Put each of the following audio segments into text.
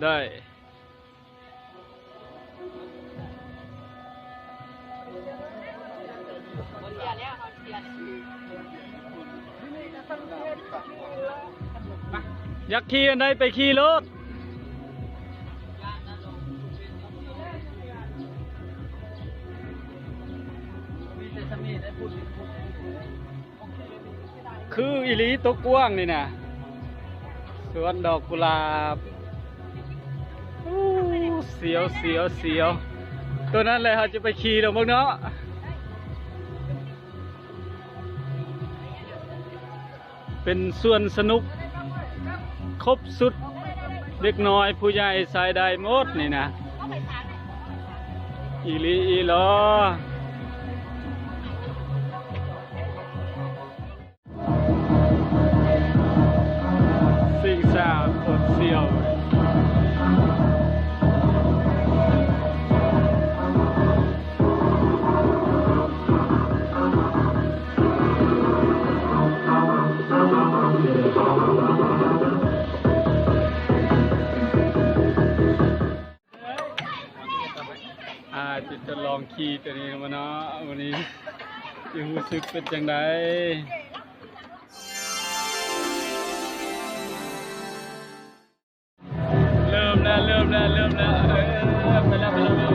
ໄດ້. ຢາກຂີ່ອັນໃດໄປຂີ່ໂລດ. ຄືອີ່ຫຼີ ຕົວກວ້າງນີ້ນະ ສວນດອກກຸຫຼາບ. ອູ້ ສຽວ ສຽວ ສຽວ ຕົວນັ້ນແຫຼະ ເຮົາຈະໄປຂີ່ລອງເບິ່ງເນາະ. ເປັນສວນສະໜຸກຄົບຊຸດ ເດັກນ້ອຍຜູ້ໃຫຍ່ໃຊ້ໄດ້ໝົດນີ້ນະ ອີ່ຫຼີອີ່ຫຼໍ. ຊິງຊ້າໂຄດສ່ຽວ. ອ່າ ຈະ ຈະລອງຂີ່ຕົວນີ້ມາເນາະ ມື້ນີ້ຊິຮູ້ສຶກເປັນຈັ່ງໃດ. ເລີ່ມແລ້ວ ເລີ່ມແລ້ວ ເລີ່ມແລ້ວ ເອີ ໄປແລ້ວ ໄປແລ້ວ.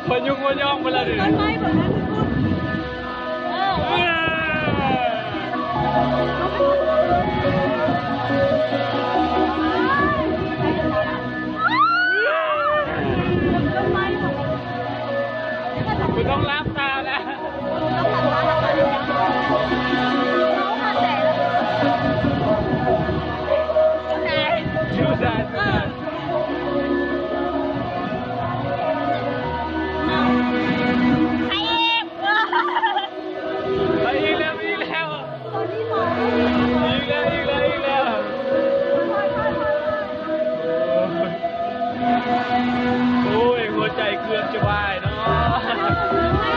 ພະຍຸງພະຍອງໄປແລ້ວເດີ. ເອີ. ໂອ້ຍ ຫົວໃຈເກືອບຈະວາຍເນາະ.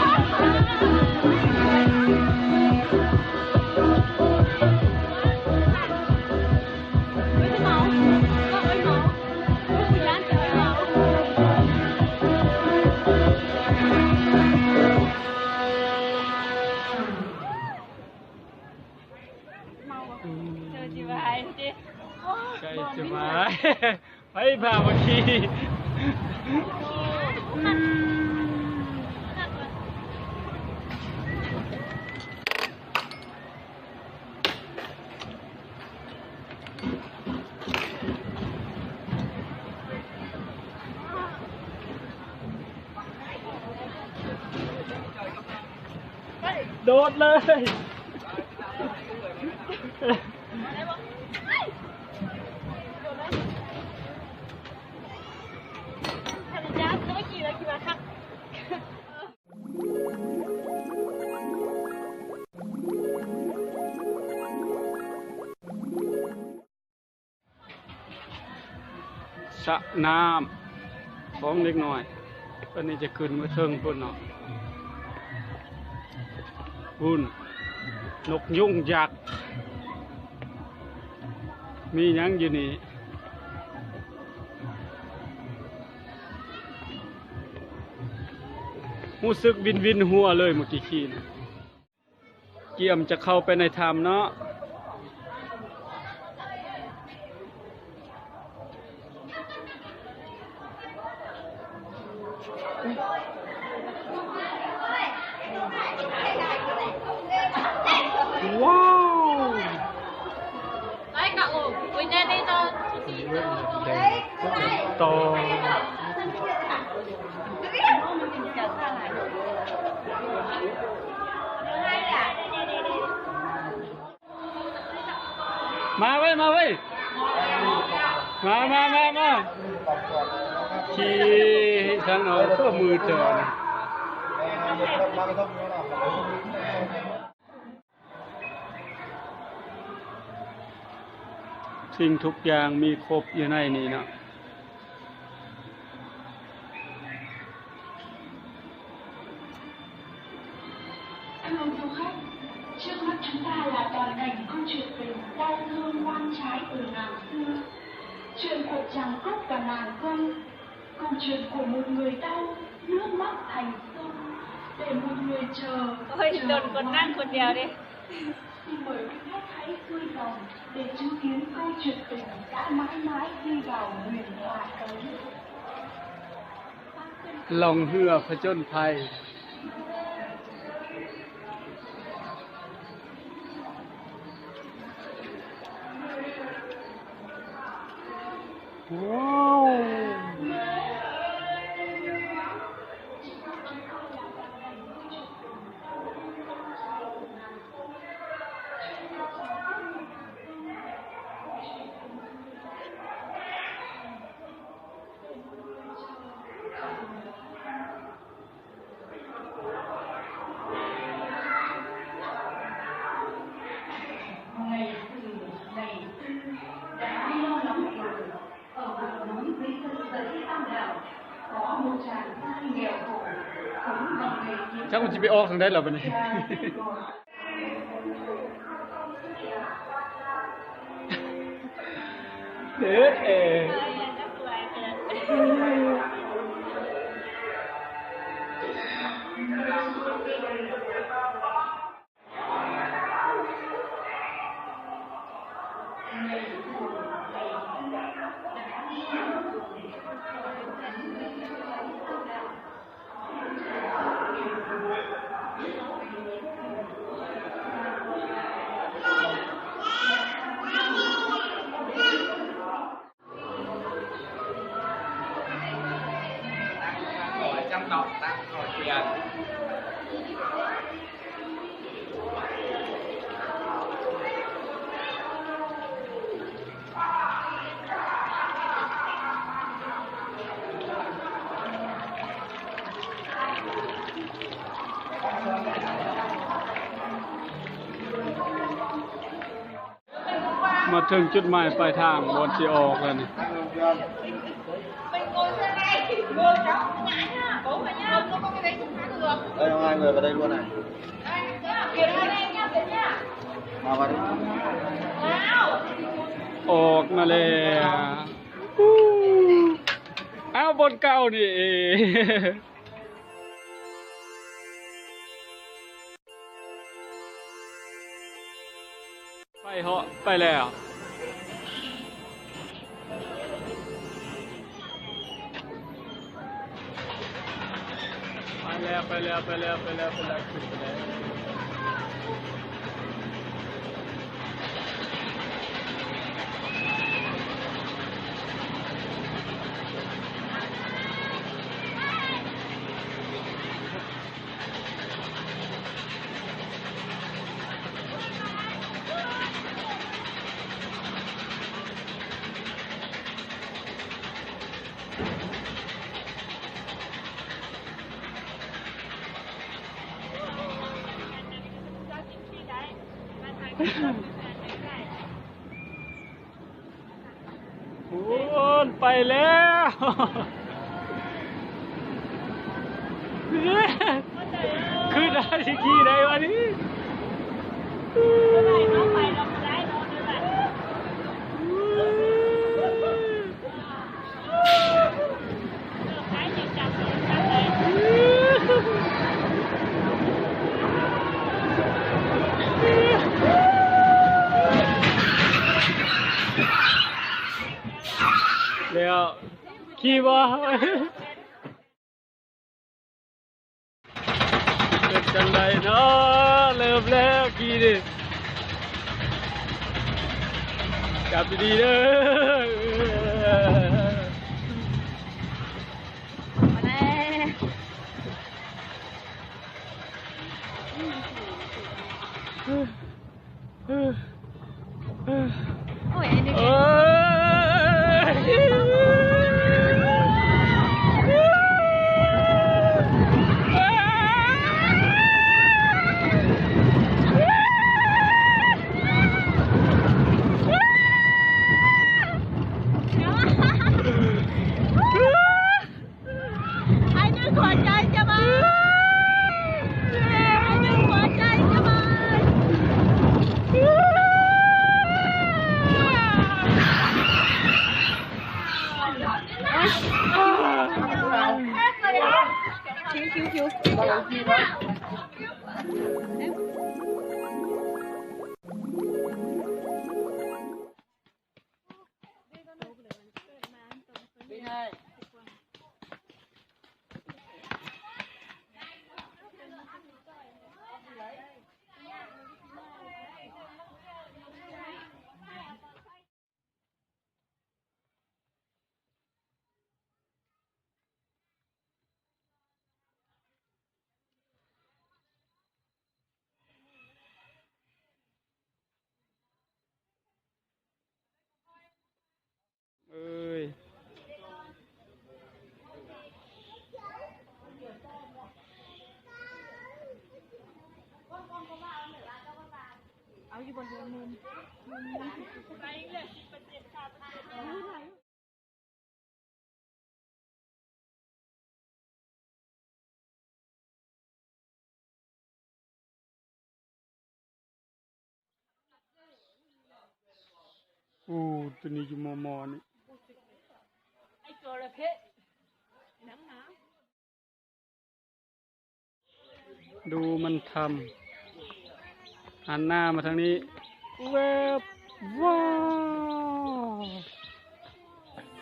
ໃຈຈະວາຍ ໃຈຈະວາຍ ໃຜພາມາຂີ່. ໂດດເລີຍ. ສະນ້ຳຂອງເດັກນ້ອຍ ອັນນີ້ຈະຂຶ້ນມາເທິງພຸ້ນເນາະ. ພຸ້ນ ນົກຍຸງຍັກ ມີຫຍັງຢູ່ນີ້ ຮູ້ສຶກວິນໆຫົວເລີຍເມື່ອກີ້ຂີ່ນະ. ກຽມຈະເຂົ້າໄປໃນຖ້ຳເນາະ. ວ້າວ ໄດ້ກະໂອ ໂອ້ຍ ແນ່ນີ້ເນາະ ແດງ ຕໍ່. ມາເວີຍ ມາເວີຍ ມາ ມາ ມາ ມາ ຂີ່ທາງເອົາຕົວມືຈອນ. ສິ່ງທຸກຢ່າງມີຄົບຢູ່ໃນນີ້ເນາະ. ໂອ້ຍ ດົນຄົນນັ່ງຄົນດຽວເດ້. ລ່ອງເຮືອຜະຈົນໄພ. ວ້າວ. ຈັກມັນຊິໄປອອກທາງໃດລະບາດນີ້. ເອີ ເອີ. ມາເຖິງຈຸດໝາຍປາຍທາງ ບ່ອນຊິອອກແລ້ວນີ້. ເອີ ເອົາງ່າຍເລີຍກໍໄດ້ ລ້ວນນະ ມາວ່າ ອອກມາແລ້ວ. ອ້າວ ບ່ອນເກົ່ານີ້ເອງ. ໄປເຫາະ ໄປແລ້ວ ໄປແລ້ວ ໄປແລ້ວ ໄປແລ້ວ ຂຶ້ນໄປແລ້ວ. ໂອ້ຍ ໄປແລ້ວ ຄືໄດ້ຊິຂີ່ໄດ້ວະນີ້. ແລ້ວຂີ່ບໍ່? ເປັນຈັ່ງໃດເນາະ? ເລີ່ມແລ້ວຂີ່ນີ້ ຈັບດີໆເດີ. ມາແລ້ວ. ໂອ້ຍ ໄອ້ໜຶ່ງ ເອີຍ ໃຫ້ໜຶ່ງຫົວໃຈຈະມາ ໃຫ້ໜຶ່ງຫົວໃຈຈະມາ. ຄິວ ຄິວ ຄິວ. ເອີຍ ເອົາຢູ່ບ່ອນເຮືອນ ມຸມ ມຸມ ມຸມ. ໂອ້ ຕົວນີ້ຢູ່ມໍ່ໆນີ້ ດູມັນທຳ ຫັນໜ້າມາທາງນີ້ ແວບ ວ້າວ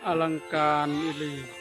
ອະລັງການອີ່ຫຼີ.